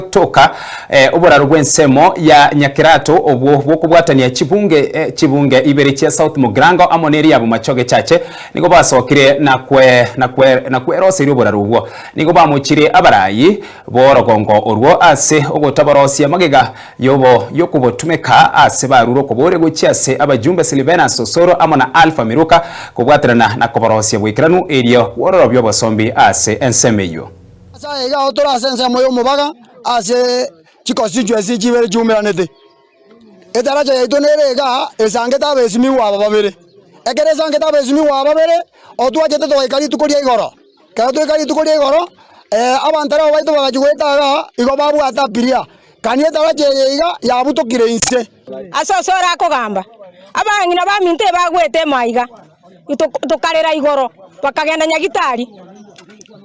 gotoka oboraro bw'ensemo ya Nyakerato obwo bw'okobwatania chibunge chibunge ibere chia South Mugirango amo neria Bomachoge Chache nigo basokire na kweroseria oboraro obwo. Nigo bamochire abarayi b'orogongo orwo ase ogotaborosia magega Yobo y'okobotumeka ase barure okoboria gochia ase abajumbe Silivenus Osoro amo na Alpha Miruka kobwaterana na koborosia boikeranu erio kwororobia obosombi ase ensemo eyio. Ase aya iga ao tore ase ensemo y'omobaga ase chiconstituency chibere chiumeranete. Etaracha yaito nere igaa esangete abesimigwa aba babere. Ekero esangete abesimigwa aba babere, otwachete togaika rituko ria igoro. Ekero twaika rituko ria igoro, abanto aba baito bagachia goeta igaa, igo babwate abiria. Kani etaracha eye iga yabutokire inse. Ase osoro akogamba, abang'ina baminto ebagwete emo aiga, tokarera igoro, bakagenda Nyagitari.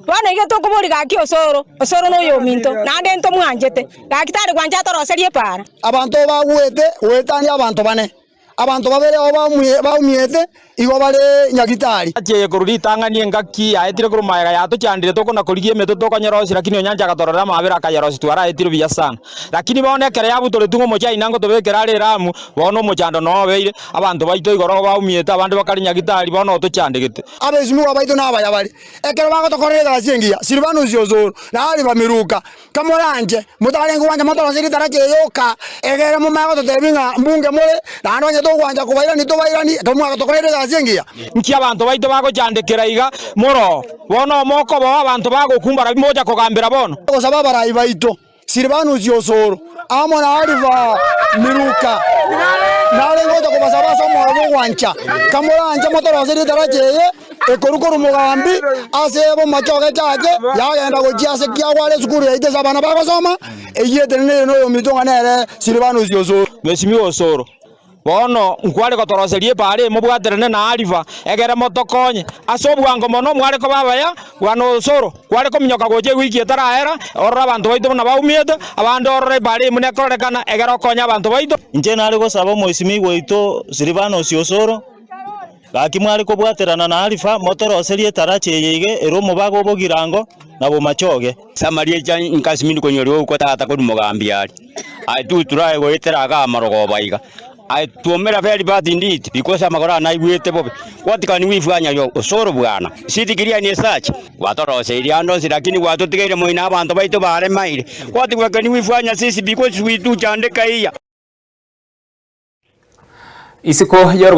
Bono iga tokoboria gaki osoro, osoro noyominto, naende ntomwanchete, gaki tari gwancha atoroserie epaara. Abanto bagwete goetania abanto bane. Abanto babere abo baumiete igo bare nyagitari. Engaki eye korwa ritang'ani engaki yaetire korwa magega yatochandire tokona-korigia emete tokonyerosia lakini onyancha agatororera amabera akayerosia twaraetire buya sana. Lakini bono ekero yabutoretwe ng'a omochie aina ngotobekera are eramu, bono omochando noo obeire, abanto baito igoro baumiete abande bakare nyagitari bono otochandegete. Abesimigwa baito nabaya bare, ekero bagotokorera egasi engiya, Silvanus Osoro, na Aliva Miruka, Kamoranche, motarenge gwancha motorosie ritaracha eye yoka, egere momanye gototebia ng'a mbunge more, naende onye togwancha kobairania tobairanie, ekero mwagatokoreire egasi engiya. Nki abanto baito bagochandekera iga moroo? Bono omokoba oo abanto bagokumba rabi mogocha kogambera bono? Gosaba abarai baito, Silvanus Osoro, amo na Oliver Miruka, narenge gocha kobasaba ase omoyo bw'ogwancha, kamoranche motorosie ritaracha eye, Ekorwa korwa omogambi ase bomachoge chache, yagenda gochia ase kiagware esukuru yaito ase abana bagosoma, eyio eteneneire noyominto ng'a nere Silvanus Osoro. Mheshimiwa Osoro, bono nkware gotoroseria epaara eye mobwaterane na Alifa, egere motokonye. Ase obwango mono mware koba abaya, bwana Osoro, kware kominyoka gocha ewiki etaraera, orore abanto baito buna baumiete, abande orore epaara eye buna ekororekana, egere okonye abanto baito. Inche nare gosaba Omoisimigwa oito Silvanus Osoro, Gaki mware kobwaterana na Alifa, motoroserie etaracha eye iga ere omobaga o bogirango na bomachoge. Samaria echa nkasimi ndikonyora gokwa tata korwa mogambi aria. Aye tuturae goetera iga amarogoba iga. Aye twomera very bad indeed because amagoro ane aigwete bobe. What can we fanya yo osoro bwana? Sitikiria ni search. Gwatoroseirie ande onsi lakini gwatotigeire moino abanto baito baremaire. What can we fanya sisi because we tuchandeka iya. Isiko y'orogoro.